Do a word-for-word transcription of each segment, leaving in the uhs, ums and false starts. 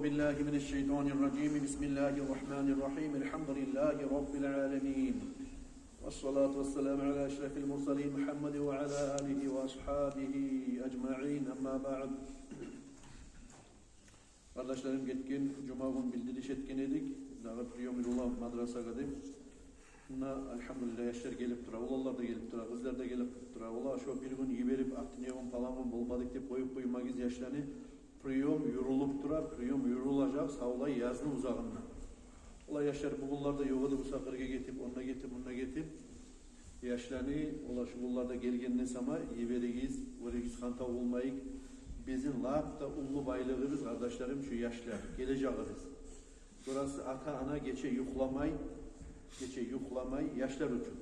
بالله من الشيطان الرجيم. بسم الله الرحمن الرحيم. الحمد لله رب العالمين. والصلاة والسلام على أشرف المرسلين محمد وعلى آله وأصحابه أجمعين. أما بعد. Къардашларым, гетген жума гюн билдириш этген эдик, дагъы приём юрюле мадрасагъа деп. Муна, альгьамдулиллагь, яшлар гелип тура, уланлар да гелип тура, къызлар да гелип тура. Олар шо бир гюн йиберип, артынъя гюн, палан гюн болмадыкъ деп къоюп къоймагъыз яшланы. Приём юрюлюп тура, приём юрюлежек савлай язны узагъында. Олар, яшлар, бу гюнлерде ёгъа да буса къыргъа гетип, онда гетип, мунда гетип, яшланы, олар шу гюнлерде гелгенде сама йиберигиз, гёрегиз, хантав болмайыкъ. Бизин лап да уллу байлыгъыбыз, къардашларым, шу яшлар, гележегибиз. Шоласы ата-ана гече юхламай, гече юхламай яшлар учун.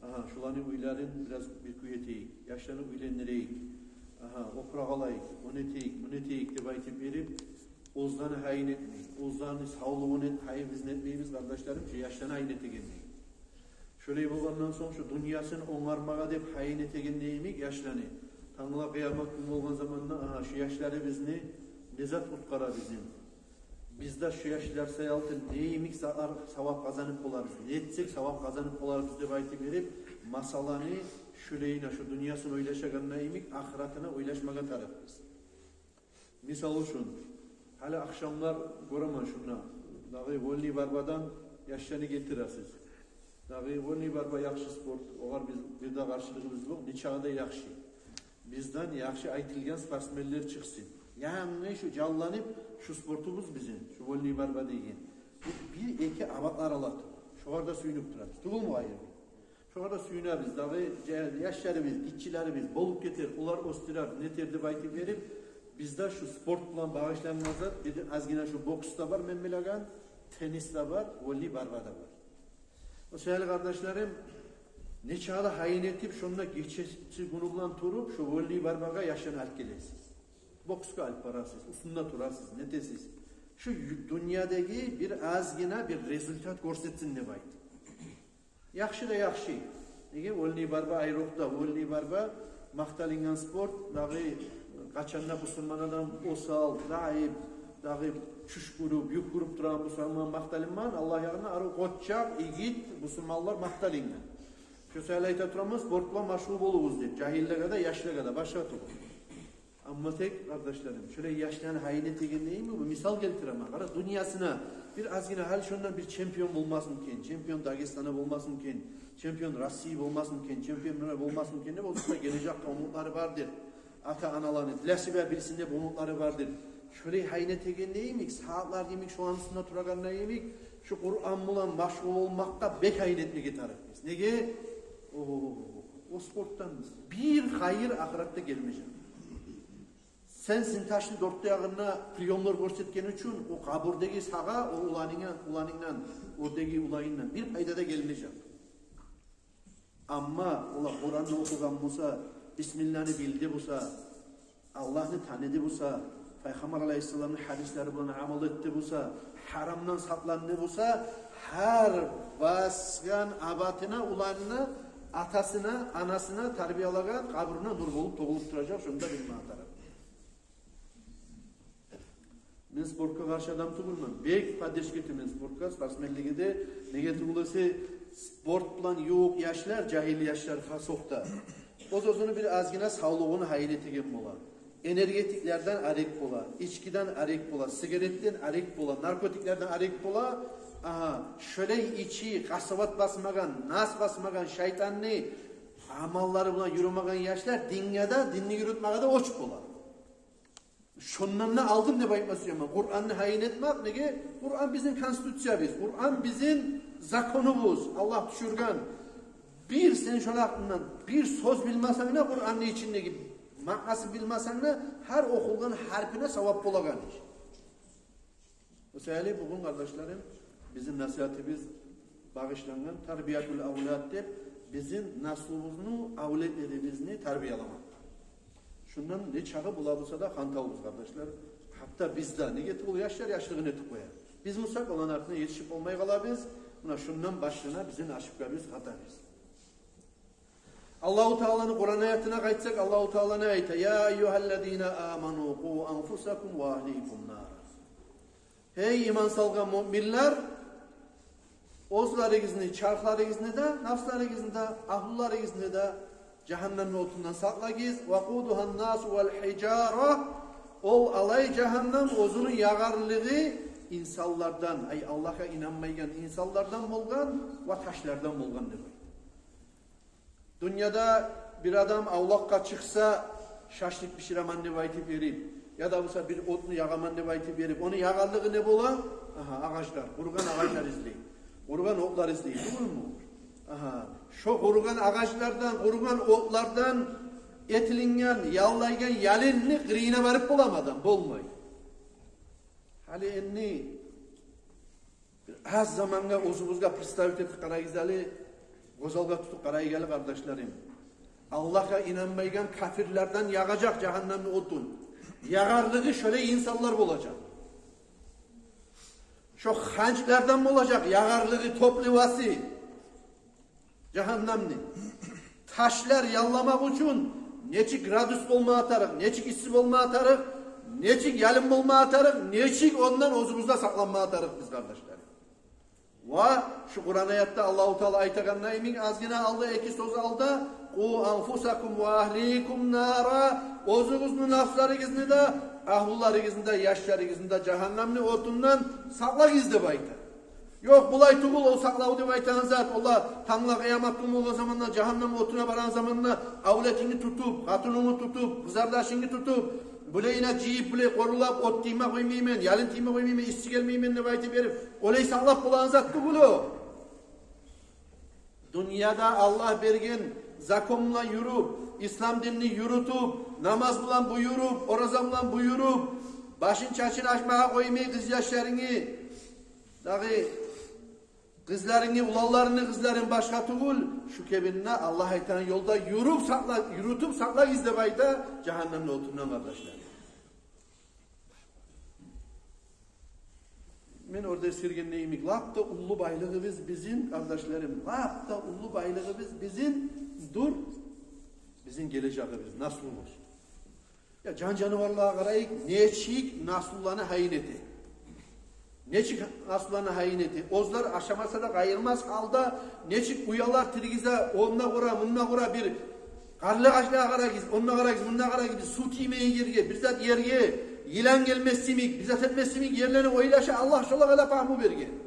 Агьа, шуланы уьйлерин бираз бир кюй этейик, яшланы уьйлендирейик. Агьа, опуракъ алайыкъ, ону этейик, муну этейик деп айтып берип, оьзлени гьайын этмей, оьзлени савлугъун эт-, гьайын бизин этмейбиз, къардашларым, шу яшланы гьайын этегенде. Шолай болгъандан сонг, шу дюньясын онгармагъа деп гьайын этегенде йимик яшланы, тангала къыямат гюн болгъан заманда, агьа, шу яшларыбызны не зат къутгъара бизин? Биз де шу яшлар саялы не йимик са-, савап къазанып боларбыз, не этсек савап къазанып боларбыз деп айтып берип, масъаланы шолайына, шу дюньясын ойлашагъанда йимик, ахыратына ойлашмагъа тарыкъбыз. Мисал учун, гьали ахшамлар гёремен шунда, дагъы вольный борьбадан яшланы гелтиресиз. Дагъы вольный борьба яхшы спорт, огъар биз бир де къаршылыгъыбыз ёкъ, нечакъы да яхшы. Бизден яхшы айтылгъан спортсменлер чыкъсын. Янгы шу жанланып, шу спортубуз бизин, шу вольный борьба деген. Бу бир-эки абатлар ала туруп, шогъар да сююнюп турабыз. Тюгюлмю, айры? Шогъар да сююнебиз. Дагъы жа-, яшларыбыз, гиччилерибиз болуп гетер, олар оьсдюрер, нетер деп айтып берип, бизде шу спорт булан багъышлангъан зат, бир азгъына шу бокс да бар, мен билеген, теннис де бар, вольный борьба да бар. О саялы, къардашларым, нечакъы да гьайын этип, шонда гечеси-гюню булан туруп, шу вольный борьбагъа яшланы алып гелесиз. Боксгъа алып барасыз, уьстюнде турасыз, нетесиз. Шу ю-, дюньядагъы бир азгъына бир результат гёрсетсин деп айтып. Яхшы да яхшы. Неге, вольный борьба, айрокъда вольный борьба макъталынгъан спорт, дагъы къачан да бусурман адам осал, заип, дагъы чючкюрюп, юкюрюп турагъан бусурман макъталынмагъан, Аллагь ягъында арив, къоччакъ, игит бусурманлар макъталынгъан. Шо саялы айта тураман, спорт булан машгъул болугъуз деп, жагьиллеге де, яшлагъа да, башгъа тюгюл. Амма тек, къардашларым, шолай яшланы гьайын этегенде йимик, бу мисал гелтиремен, къара, дюньясына бир азгъына, гьали шондан бир чемпион болмасмы экен, чемпион Дагъыстана болмасмы экен, чемпион России болмасмы экен, чемпион муна болмасмы экен деп, оьзюнде гележекде умутлары бардыр. Ата-аналаны, для себя билсин деп умутлары бардыр. Шолай гьайын этегенде йимик, сагьатлар йимик, шоланы уьстюнде турагъанда йимик, шу Къуран булан машгъул болмакъгъа бек гьайын этмеге тарыкъбыз. Неге? О, о спортдан бир хайыр ахыратда гелмежек. Сен синташны дёрт де ягъында приёмлар гёрсетген учун, о къабурдагъы сагъа, о уланынгдан, уланынгдан, оьрдеги уланынгдан бир пайда да гелмежек. Амма олар Къуранны охугъан буса, бисмилланы билди буса, Аллагьны таныды буса, Пайхаммар алайгьиссаламны гьадислери булан амал этди буса, гьарамдан сакъланды буса, гьар басгъан абатына, уланына, атасына, анасына тарбиялагъан къабруна нюр болуп тёгюлюп туражакъ, шону да билме тарыкъ. Мен спортгъа къаршы адам тюгюлмен. Бек поддержка этемен спортгъа, спортсменлиге де. Неге тюгюл эсе, спорт булан ювукъ яшлар, жагьил яшлар хасокъда, оьз-оьзюню бир азгъына савлугъун гьайын этеген бола. Энергетиклерден арек бола, ичкиден арек бола, сигаретден арек бола, наркотиклерден арек бола. Агьа, шолай ичи, къасават басмагъан, нас басмагъан, шайтанны амаллары булан юрюмеген яшлар динге де, динни юрютмеге де оч бола. Шондан да алдым деп айтма сюемен. Къуранны гьайын этмек, неге? Къуран бизин конституциябыз, Къуран бизин законубуз, Аллагь тюшюрген. Бир сен шону гьакъындан бир сёз билмесенг де, Къуранны ичиндеги маънасын билмесенг де, гьар охулгъан гьарпине савап болагъан иш. О саялы бугюн, къардашларым, бизин насигьатыбыз багъышлангъан «Тарбиятул авлад» деп, бизин наслубузну, авлетлерибизни тарбияламакъ. Шундан нечакъы бола буса да хантавбуз, къардашлар. Гьатта биз де, неге тюгюл, яшлар яшлыгъын этип къоя. Биз буса оланы артына етишип болмай къалабыз. Муна шундан башлана бизин ошибкабыз, хатабыз. Аллагьу Тааланы Къуран аятына къайтсакъ, Аллагьу Таала не айта? «Я айюгьаллазина аману, къу анфусакум ва агьликум нара». Гьей иман салгъан муъминлер, оьзлеригизни, чархларыгъызны да, напсларыгъызны да, агьлюлеригизни де жагьаннамны отундан сакълагъыз. «Вакъудугьан-насу вал-гьижара». Ол алай жагьаннам, оьзюню ягъарлыгъы инсанлардан, ай, Аллагьгъа инанмайгъан инсанлардан болгъан ва ташлардан болгъан деп айта. Дюньяда бир адам авлакъгъа чыкъса, шашлык биширемен деп айтып берип, яда буса бир отну ягъаман деп айтып берип, ону ягъарлыгъы не бола? Агьа, агъачлар, къуругъан агъачлар излей. Къуругъан отлар излей, тюгюлмю? Агьа, шо къуругъан агъачлардан, къуругъан отлардан этилинген, яллайгъан ялынны къырыйына барып боламы адам? Болмай. Гьали энни бир аз замангъа оьзюгюзге представить этип къарайгъыз гьали, гёз алгъа тутуп къарайгъыз гьали, къардашларым. Аллагьгъа инанмайгъан капирлерден ягъажакъ жагьаннамны отун. Ягъарлыгъы шолай инсанлар болажакъ. Шо ханчлардан болажакъ ягъарлыгъы, топливасы жагьаннамны. Ташлар ялламакъ учун нечик градус болма тарыкъ, нечик исси болма тарыкъ, нечик ялын болма тарыкъ, нечик ондан оьзюбюз де сакъланма тарыкъ биз, къардашлар. Ва шу Къуран аятда Аллагьу Таала айтагъанда йимик, азгъына алда, эки сёз алда: «Къу анфусакум ва агьликум нара», оьзюгюзню, напсларыгъызны да, агьлюлеригизни де, яшларыгъызны да жагьаннамны отундан сакълагъыз деп айта. Ёкъ, булай тюгюл ол сакълав деп айтагъан зат. Олар тангала къыямат гюн болгъан заманда, жагьаннам отуна барагъан заманда, авлетингни тутуп, хатынынгны тутуп, къызардашынгны тутуп, булайына жыйып, булай къорулап, от тийме къоймайман, ялын тийме къоймайман, исси гелмеймен деп айтып берип, олай сакълап болагъан зат тюгюл о. Дюньяда Аллагь берген закон булан юрюп, ислам динни юрютюп, намаз булан буюруп, ораза булан буюруп, башын-чачын ачмагъа къоймай къызъяшларынгны, дагъы къызларынгны, уланларынгны къызларын башгъа тюгюл, шу кебинде Аллагь айтагъан ёлда юрюп сакъла-, юрютюп сакълагъыз деп айта жагьаннамны отундан, къардашлар. Мен оьрде эсгергенде йимик, лап да уллу байлыгъыбыз бизин, къардашларым, лап да уллу байлыгъыбыз бизин дюр, бизин гележегибиз, наслубуз. Я, жан-жаныварлагъа къарайыкъ, нечик наслуланы гьайын эте. Нечик наслуланы гьайын эте. Оьзлер ашамаса да къайырмас гьалда, нечик уялар тиргизе, онда къура, мунда къура, бир къарлы агъачлагъа къарагъыз, онда къарагъыз, мунда къарагъыз, бир сув тиймейген ерге, бир зат ерге, йылан гелмес йимик, бир зат этмес йимик ерлени ойлаша. Аллагь шолагъа да пагьму берген.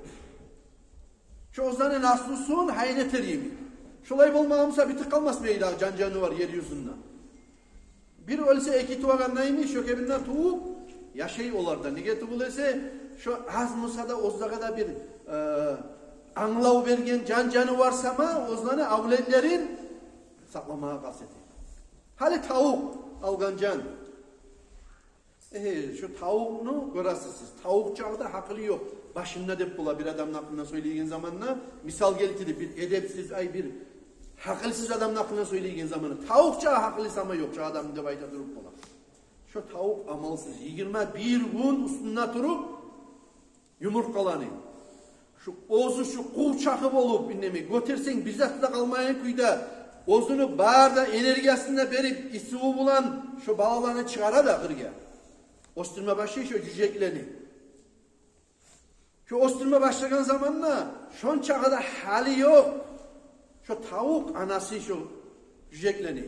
Шо оьзлени наслусун гьайын этер йимик. Шолай болмагъан буса, битип къалмас мени дагъы жан-жанывар ер юзюнде. Бир оьлсе, эки тувагъанда йимик, шо кебинде тувуп яшай олар да. Неге тюгюл эсе, шо аз буса да оьзлеге де бир, э, англав берген жан-жанывар сама оьзлени авлетлерин сакъламагъа къаст эте. Гьали тавукъ алгъан жан. Э, шо тавукъну гёресиз сиз. Тавукъ чакъы да гьакъылы ёкъ. Башында деп бола бир адамны гьакъында сёйлейген заманда, мисал гелтирип, бир эдепсиз, ай, бир гьакъылсыз адамны гьакъында сёйлейген заманда. Тавукъ чакъы гьакъылы сама ёкъ шо адамны деп айта туруп бола. Шо тавукъ амалсыз, йигирма бир гюн уьстюнде туруп, юмурткъаланы. Шо оьзю шо къув чакъы болуп, индемей, гётерсенг бир зат да къалмайгъан кюйде, оьзюню бары да энергиясын да берип, исиву булан шо балаланы чыгъара да къыргъа. Оьсдюрме башлай шо жюжеклени. Шо оьсдюрме башлагъан заманда шончакъы да гьалы ёкъ шо тавукъ анасы шо жюжеклени.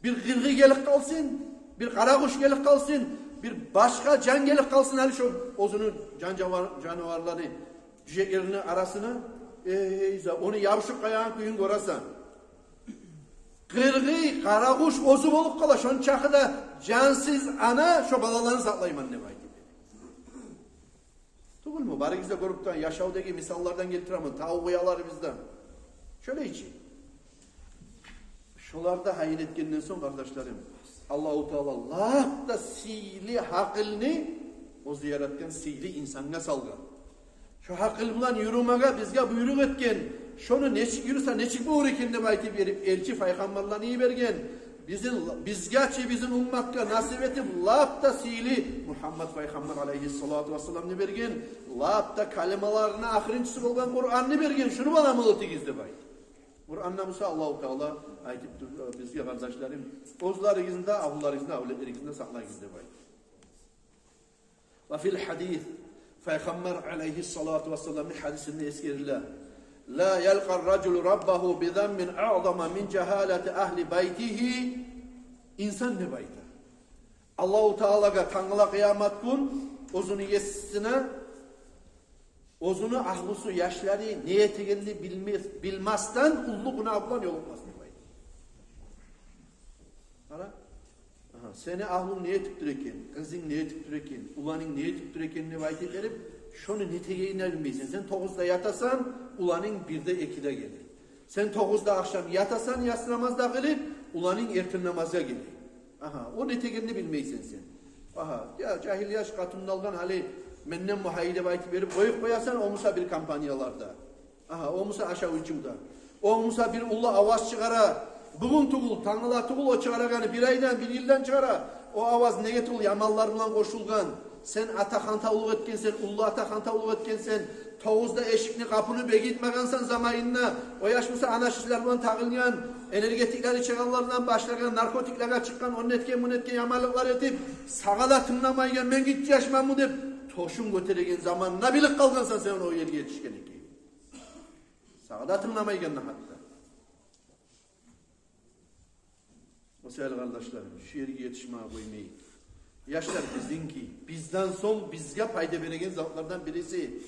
Бир къыргъый гелип къалсын, бир къарагъуш гелип къалсын, бир башгъа жан гелип къалсын гьали шо оьзюню жан-жанывар-, жаныварланы, жюжеклерини арасына. Эй, за-, ону ябушуп къаягъан кюйюн гёресен. Къыргъый, къарагъуш оьзю болуп къала, шончакъы да жансыз ана шо балаланы сакълайман деп айтып. Тюгюлмю? Барыгъыз да гёрюп тургъан, яшавдагъы мисаллардан гелтиремен, тавукъ уяларыбыздан. Шолай чы. Шолар да гьайын этгенден сонг, къардашларым, Аллагьу Таала лап да сыйлы гьакъылны оьзю яратгъан сыйлы инсангъа салгъан. Шо гьакъыл булан юрюмеге бизге буйрукъ этген, шону нечик юрюсе, нечик болур экен деп айтып берип, элчи пайхаммарланы йиберген. Бизин, бизге чи, бизин умматгъа насип этип, лап да сыйлы Мугьаммат пайхаммар алайгьиссалату вассаламны берген, лап да калималарыны ахырынчысы болгъан Къуранны берген, шуну булан амал этигиз деп айта. Къуранда буса Аллагьу Таала айтып тур, э, бизге, къардашларым, оьзлеригизни де, агьлюлеригизни де, авлетлеригизни де сакълагъыз деп айта. Ва фил гьадис, Пайхаммар алайгьиссалату вассаламны гьадисинде эсгериле: «Ла ялкъар ражулу раббагьу би занбин аъзама мин жагьалати агьли байтигьи». Инсан деп айта, Аллагьу Таалагъа тангала къыямат гюн оьзюню есисине оьзюню агьлюсю, яшлары не этегенни билмес, билмасдан уллу гюнагь булан ёлукъмас деп айта. Къара. Агьа, сени агьлюнг не этип тура экен, къызынг не этип тура экен, уланынг не этип тура экен деп айтып берип, шону не этегенин билмейсен. Сен тогъузда ятасан, уланынг бирде, экиде геле. Сен тогъузда ахшам ятасан, яссы намаз да къылып, уланынг эртен намазгъа геле. Агьа, о не этегенин билмейсен сен. Агьа, я жагьил яш, къатынын алгъан, гьали менден магьай деп айтып берип къоюп къоясан, о буса бир компанияларда. Агьа, о буса ашав-ичивде. О буса бир уллу аваз чыгъара. Бугюн тюгюл, тангала тюгюл, о чыгъарагъаны бир айдан, бир йылдан чыгъара. О аваз неге тюгюл яманлар булан къошулгъан. Сен ата хантавлукъ этгенсен, уллу ата хантавлукъ этгенсен, тогъузда эшикни, къапуну бегитмегенсен заманында. О яш буса анашишлер булан тагъылгъан, энергетиклер ичегенлерден башлагъан, наркотиклеге чыкъгъан, ону этген, муну этген, яманлыкълар этип, сагъа да тынгламайгъан, мен гиччи яшманмы деп тёшюн гётереген заманына билип къалгъансан сен о ерге етишген экен. Сагъа да тынгламайгъан гьатта. О саялы, къардашларым, шу ерге етишмеге къоймайыкъ. Яшлар бизинки, бизден сонг бизге пайда береген затлардан бириси.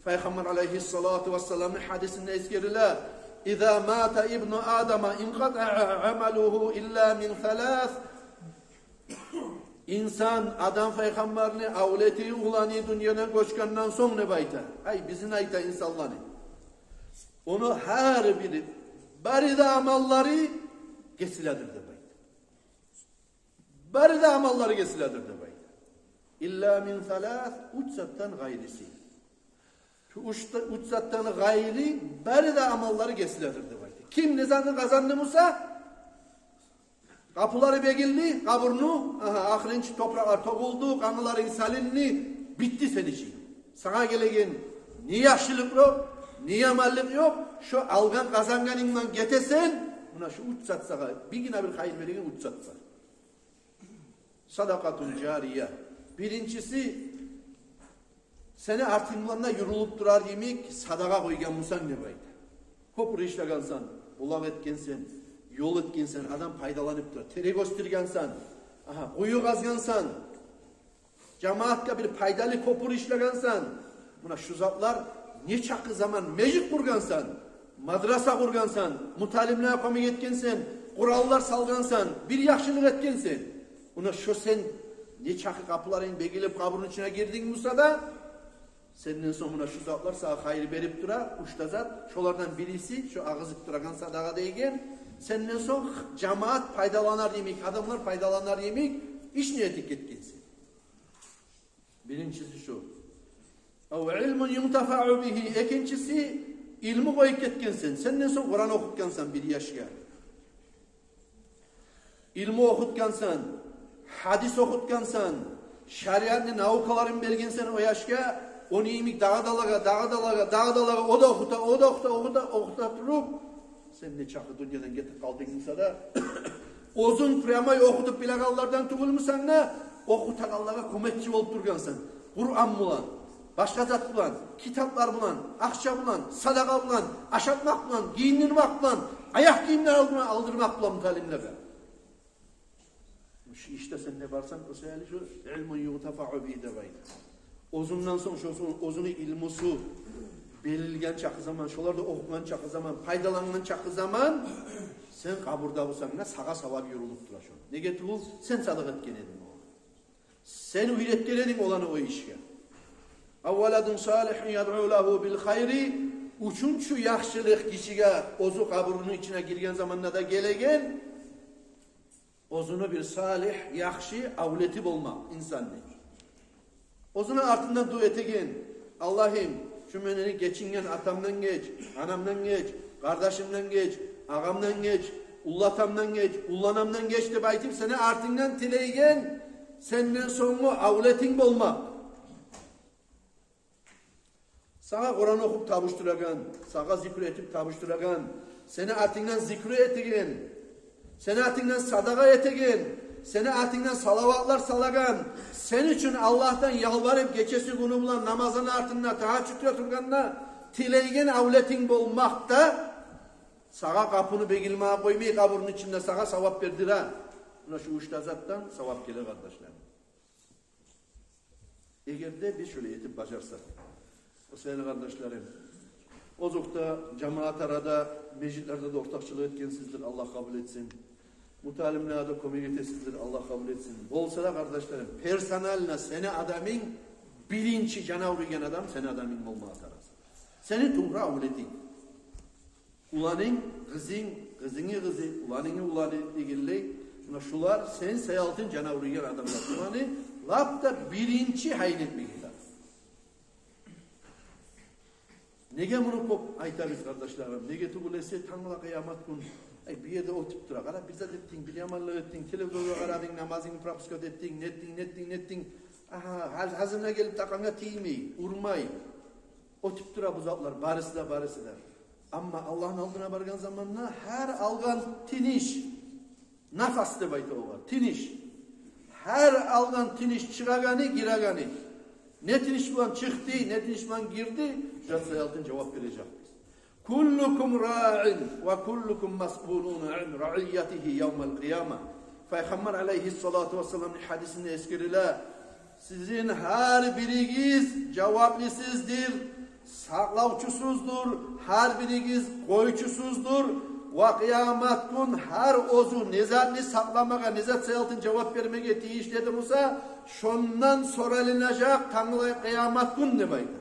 Пайхаммар алайгьиссалату вассаламны гьадисинде эсгериле: «Иза мата ибну Адама инкъатаа амалугьу илла мин салас». Инсан, Адам пайхаммарны авлети, уланы дюньядан гёчгенден сонг деп айта. Ай, бизин айта инсанланы. Ону гьар бири, бары да амаллары гесиледир деп айта. Бары да амаллары гесиледир деп айта. Илла мин салас, уьч затдан къайрысы. Шу уьч, уьч затдан къайры бары да амаллары гесиледир деп айта. Ким не затны къазанды буса, къапулары бегилди къабурну, агьа, ахырынчы топуракълар тёгюлдю, къанларынг салынды, битди сени ишинг. Сагъа гелеген не яхшылыкъ ёкъ, не яманлыкъ ёкъ, шо алгъан, къазангъанынг булан гетесен. Муна шу уьч зат сагъа, биргине бир хайыр береген уьч зат бар. Садакъатун жария. Биринчиси, сени артынг булан да юрюлюп турар йимик садагъа къойгъан бусанг деп айта. Кёпюр ишлегенсен, булакъ этгенсен, ёл этгенсен, адам пайдаланып тура. Терек оьсдюргенсен, агьа, къую къазгъансан, жамаатгъа бир пайдалы кёпюр ишлегенсен. Муна шу затлар, нечакъы заман межит къургъансан, мадраса къургъансан, муталимлеге кёмек этгенсен, къуранлар салгъансан, бир яхшылыкъ этгенсен. Муна шо сен нечакъы къапуларынг бегилип къабурну ичине гирдинг буса да, сенден сонг муна шу затлар сагъа хайыр берип тура, уьч де зат, шолардан бириси шо агъызып турагъан садагъа деген, сенден сонг жамаат пайдаланар йимик, адамлар пайдаланар йимик иш не этип гетгенсен. Биринчиси шу. Ав илмун юнтафау бигьи. Экинчиси, илму къоюп гетгенсен. Сенден сонг Къуран охутгъансан бир яшгъа. Илму охутгъансан, гьадис охутгъансан, шариатны наукаларын бергенсен о яшгъа, ону йимик дагъы да алагъа, дагъы да алагъа, дагъы да алагъа, о да охута, о да охута, охута, охута туруп, сен нечакъы дюньядан гетип къалдынг буса да, оьзюнг прямой охутуп билегенлерден тюгюл бусанг да, охутагъанлагъа кёмекчи болуп тургъансан. Къуран булан, башгъа зат булан, китаплар булан, акъча булан, садагъа булан, ашатмакъ булан, гийиндирмек булан, аякъ гийимлер алдырма-, алдырмакъ булан муталимлеге. Шу ишде сен де барсан, о саялы шу илмун юнтафау бигьи деп айта. Оьзюнден сонг шо оьзюню илмусу берилген чакъы заман, шолар да охугъан чакъы заман, пайдалангъан чакъы заман, сен къабурда бусанг да, сагъа саваб юрюлюп тура шо. Неге тюгюл, сен садагъа этген эдинг огъар. Сен уьйретген эдинг оланы о ишге. Ав валадун салигьун ядъу лагьу бил хайри, уьчюнчю яхшылыкъ гишиге, оьзю къабурну ичине гирген заманда да гелеген, оьзюню бир салигь, яхшы авлети болмакъ инсанны. Оьзюню артындан дуа этеген: «Аллагьым, шу мени гечинген атамдан геч, анамдан геч, къардашымдан геч, агъамдан геч, уллатамдан геч, улланамдан геч», — деп айтып, сени артынгдан тилейген сенден сонггъу авлетинг болмакъ. Сагъа Къуран охуп табушдурагъан, сагъа зикр этип табушдурагъан, сени атынгдан зикру этеген, сени атынгдан садагъа этеген, сени атынгдан салаватлар салагъан, сен учун Аллагьдан ялбарып, гечеси-гюню булан намазыны артында, тагьажжудгъа тургъанда тилейген авлетинг болмакъ да сагъа къапуну бегилмеге къоймай, къабурну ичинде сагъа савап бердире. Муна шу уьч де затдан савап геле, къардашлар. Эгер де биз шолай этип бажарсакъ. О саялы, къардашларым, озокъда, жамаат арада, межитлерде де ортакъчылыкъ этгенсиздир, Аллагь къабул этсин. Муталимлеге де кёмек этесиздир, Аллагь къабул этсин. Болса да, къардашларым, персонально сени адамынг, биринчи жан авруйгъан адам сени адамынг болмагъа тарыкъ. Сени тувра авлетинг. Уланынг, къызынг, къызынгны къызы, уланынг, уланы дегенлей. Муна шулар сен саялтын жан авруйгъан адамлар. Уланы лап да биринчи гьайын этмеге тарыкъ. Неге муну кёп айтабыз, къардашларым? Неге тюгюл эсе, тангала къыямат гюн, ай, бир ерде оьтюп тура. Къара, бир зат этдинг, бир яманлыкъ этдинг, телевизоргъа къарадынг, намазынгны пропускать этдинг, нетдинг, нетдинг, нетдинг. Агьа, гьаз-, гьазына гелип, такъанга тиймей, урмай. Оьтюп тура бу затлар, барысы да, барысы да. Амма Аллагьны алдына баргъан заманда гьар алгъан тыныш, нафас деп айта огъар, тыныш. Гьар алгъан тыныш, чыгъагъаны, гирегени. Не тыныш булан чыкъды, не тыныш булан гирди, шо зат саялтын жавап бережекбиз. «Куллукум раъин ва куллукум масъулун ан раъиятигьи явмал къияма». Пайхаммар алайгьиссалату вассаламны гьадисинде эсгериле: «Сизин гьар биригиз жаваплысыздыр, сакълавчусуздур, гьар биригиз къойчусуздур. Ва къыямат гюн гьар оьзю не затны сакъламагъа, не зат саялтын жавап бермеге тийишли эди буса, шондан соралынажакъ тангала къыямат гюн», — деп айта.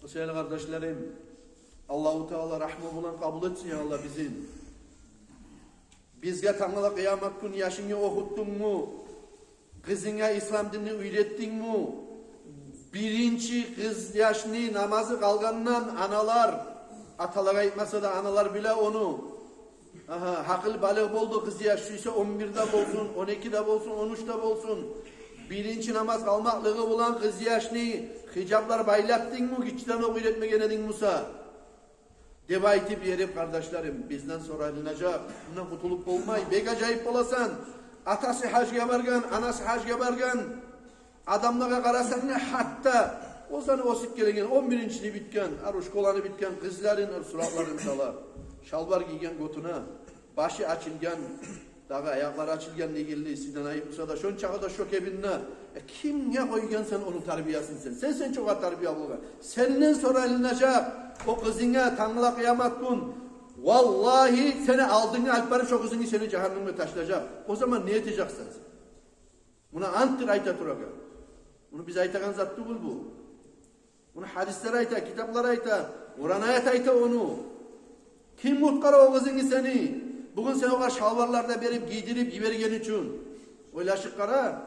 О саялы, къардашларым, Аллагьу Таала рагьму булан къабул этсин, я Аллагь, бизин. Бизге тангала къыямат гюн яшынгны охутдунгму, къызынга ислам динни уьйретдингми? Биринчи къыз яшны намазы къалгъандан аналар, аталар айтмаса да, аналар биле ону. Агьа, гьакъыл-балигъ болду къыз яш, сюйсе он бирде болсун, он экиде болсун, он уьчде болсун. Биринчи намаз къалмакълыгъы булан къыз яшны хижаплар байлатдынгмы, гиччиден окъ уьйретмеген эдинг буса? Деп айтып йиберип, къардашларым, бизден соралынажакъ. Мундан къутулуп болмай. Бек ажайып боласан. Атасы гьажгъа баргъан, анасы гьажгъа баргъан. Адамлагъа къарасанг, не гьатта оьзлени оьсюп гелеген, он биринчини битген, ару школаны битген къызланы, ару суратларын сала. Шалбар гийген гётюне, башы ачылгъан, дагъы аякълары ачылгъан дегенлей, сизден айып буса да, шончакъы да шо кепинде. Э, кимге къойгъансан ону тарбиясын сен? Сен, сен чокъа тарбия болгъан. Сенден соралынажакъ о къызынга тангала къыямат гюн. Валлагьи, сени алдынга алып барып, шо къызынгны сени жагьаннемге ташлажакъ. О заман не этежексен сен? Муна анттыр айта турагъан. Муну биз айтагъан зат тюгюл бу. Муну гьадислер айта, китаплар айта, Къуран аят айта ону. Ким къутгъара о къызынгны сени? Бугюн сен огъар шалбарлар да берип, гийдирип йиберген учун. Ойлашып къара.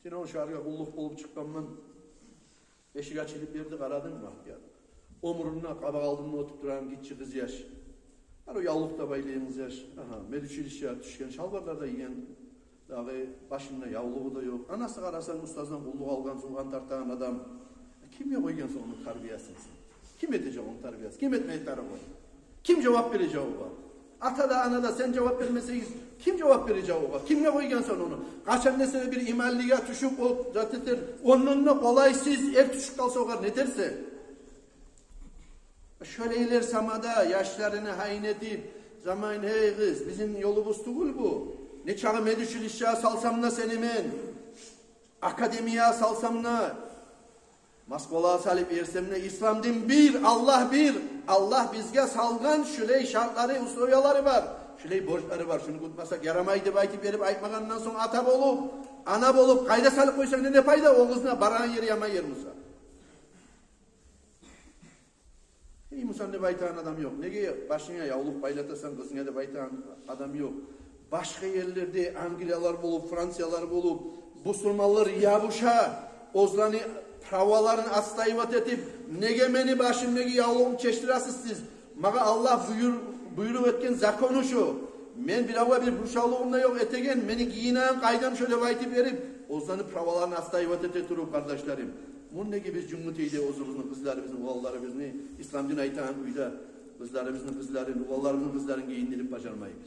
Сен о шагьаргъа къуллукъ болуп чыкъгъанман. Эшик ачылып берди, къарадынг, бах, я. Омурунда, къабакъ алдында оьтюп турагъан гиччи къыз яш. Ару явлукъ да байлайгъан къыз яш. Агьа, медучилищеге тюшген, шалбарлар да гийген. Дагъы башында явлугъу да ёкъ. Анасы, къарасанг, устаздан къуллукъ алгъан, сувгъан тартагъан адам. Кимге къойгъансан ону тарбиясын сен? Ким этежек ону тарбиясын? Ким этмеге тарыкъ о? Ким жавап бережек огъар? Ата да, ана да сен жавап бермесегиз, ким жавап бережек огъар? Кимге къойгъансан ону? Къачан десе де бир иманлыгъа тюшюп, о зат этер. Ондан да къолайсыз эр тюшюп къалса огъар, не этерсен? Шолайлар сама да яшларыны гьайын этип, заман, гьей къыз, бизин ёлубуз тюгюл бу. Нечакъы медучилищеге салсам да сени мен, академиягъа салсам да, Москвалагъа салып йиберсем де, ислам дин бир, Аллагь бир. Аллагь бизге салгъан шулай шартлары, условиялары бар, шулай борчлары бар. Шуну къутмасакъ ярамай деп айтып берип, айтмагъандан сонг, ата болуп, ана болуп, къайда салып къойсанг да, не пайда о къызны, барагъан ери яман ер буса? Эй, Мусан деп айтагъан адам ёкъ. Неге башынга явлукъ байлатасан къызынга деп айтагъан адам ёкъ. Башгъа ерлерде, Англиялар болуп, Франциялар болуп, бусурманлар ябуша, оьзлени праваларын отстаивать этип, неге мени башымдагъы явлугъумну чечдиресиз сиз? Магъа Аллагь буюр-, буйрукъ этген закону шу. Мен биревге бир бурчавлугъум да ёкъ этеген, мени гийинеген къайдам шу деп айтып берип, Оьзлени праваларын отстаивать эте туруп, къардашларым, мунда неге биз Жюнгютейде оьзюбюзню къызларыбызны, уланларыбызны, ислам дин айтагъан уьйде къызларыбызны къызларын, уланларыбызны къызларын гийиндирип бажармайбыз?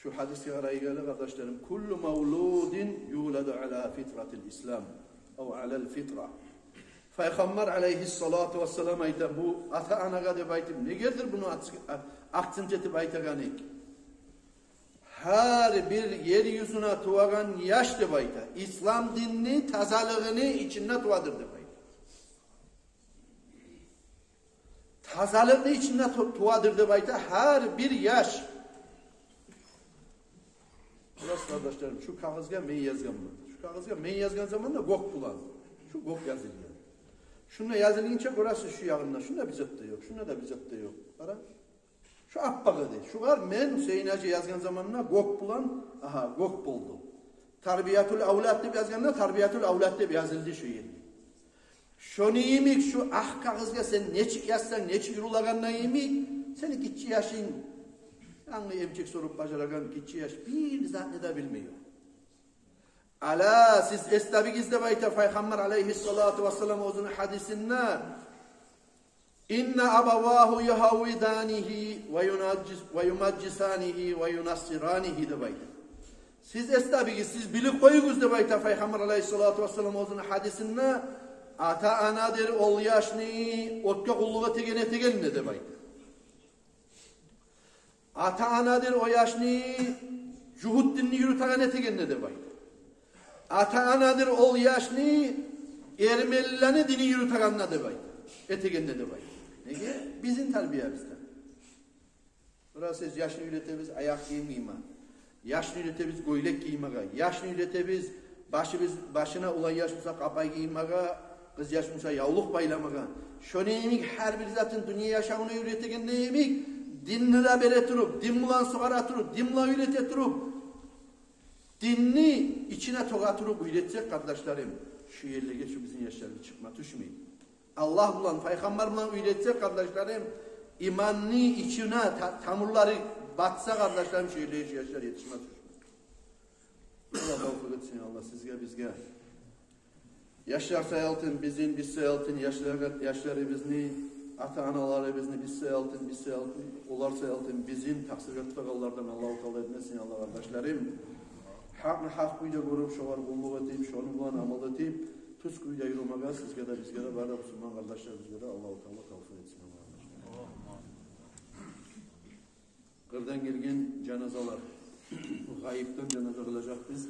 Шу гьадисге къарайгъалы, къардашларым: «Куллу мавлудин юладу аля фитратил ислам, ав аля фитра». Пайхаммар алайгьиссалату вассалам айта, бу ата-анагъа деп айтып, негедир буну ак-, а-, акцент этип айтагъан экен? Гьар бир ер юзюне тувагъан яш, деп айта, ислам динни тазалыгъыны ичинде тувадыр, деп айта. Тазалыкъны ичинде ту-, тувадыр, деп айта, гьар бир яш. Къарагъыз, къардашларым, шу кагъызгъа мен язгъанман. Шу кагъызгъа мен язгъан заманда гёк булан. Шу гёк язылгъан. Шунда язылгъынча гёресиз, шу ягъында, шунда бир зат да ёкъ, шунда да бир зат да ёкъ. Къара. Шу аппакъ эди. Шугъар мен, Гьюсейин гьажи, язгъан заманда гёк булан, агьа, гёк болду. Тарбиятул авлад деп язгъанда, тарбиятул авлад деп язылды шу ерде. Шону йимик, шу акъ кагъызгъа сен нечик язсанг, нечик юрюлегенни йимик, сени гиччи яшынг, янгы эмчек соруп бажарагъан гиччи яш бир затны да билмей. Ала, сиз эс табыгъыз, деп айта Пайхаммар алайгьиссалату вассалам оьзюню гьадисинде: «Инна абавагьу югьаввиданигьи ва юнажжис-, ва юмажжисанигьи ва юнассиранигьи», деп айта. Сиз эс табыгъыз, сиз билип къоюгъуз, деп айта Пайхаммар алайгьиссалату вассалам оьзюню гьадисинде, ата-анадыр ол яшны отгъа къуллукъ этеген этегенни, деп айта. Ата-анадыр о яшны жугьут динни юрютеген этегенни, деп айта. Ата-анадыр ол яшны эрмелилени динин юрютегенни, деп айта. Этегенни, деп айта. Неге? Бизин тарбиябызда. Къарасагъыз, яшны уьйретебиз аякъ гийим гийме. Яшны уьйретебиз гёйлек гиймеге. Яшны уьйретебиз башыбыз, башына, улан яш буса, къапай гиймеге, къыз яш буса, явлукъ байламагъа. Шону йимик гьар бир затын дюнья яшавуна уьйретегенни йимик, динни де бере туруп, дин булан сугъара туруп, дин булан уьйрете туруп, динни ичине тёге туруп уьйретсек, къардашларым, шу ерлеге шу бизин яшларыбыз чыкъма тюшмей. Аллагь булан, Пайхаммар булан уьйретсек, къардашларым, иманны ичине та-, тамурлары батса, къардашларым, шу ерлеге шу яшлар етишме тюшмей. Аллагь тавфикъ этсин, Аллагь сизге, бизге. Яшлар саялтын бизин, биз саялтын яшларгъа, яшларыбызны, ата-аналарыбызны, биз саялтын, биз саялтын, олар саялтын бизин такъсыр этмегенлерден Аллагьу Таала этмесин, Аллагь, къардашларым. Гьакъны гьакъ кюйде гёрюп, шогъар къуллукъ этип, шону булан амал этип, тюз кюйде юрюмеге сизге де, бизге де, бары да бусурман къардашларыбызгъа да Аллагьу Таала тавфикъ этсин, Аллагь, къардашларым. Къырдан гелген жаназалар. Гъайыптан жаназа къылажакъбыз.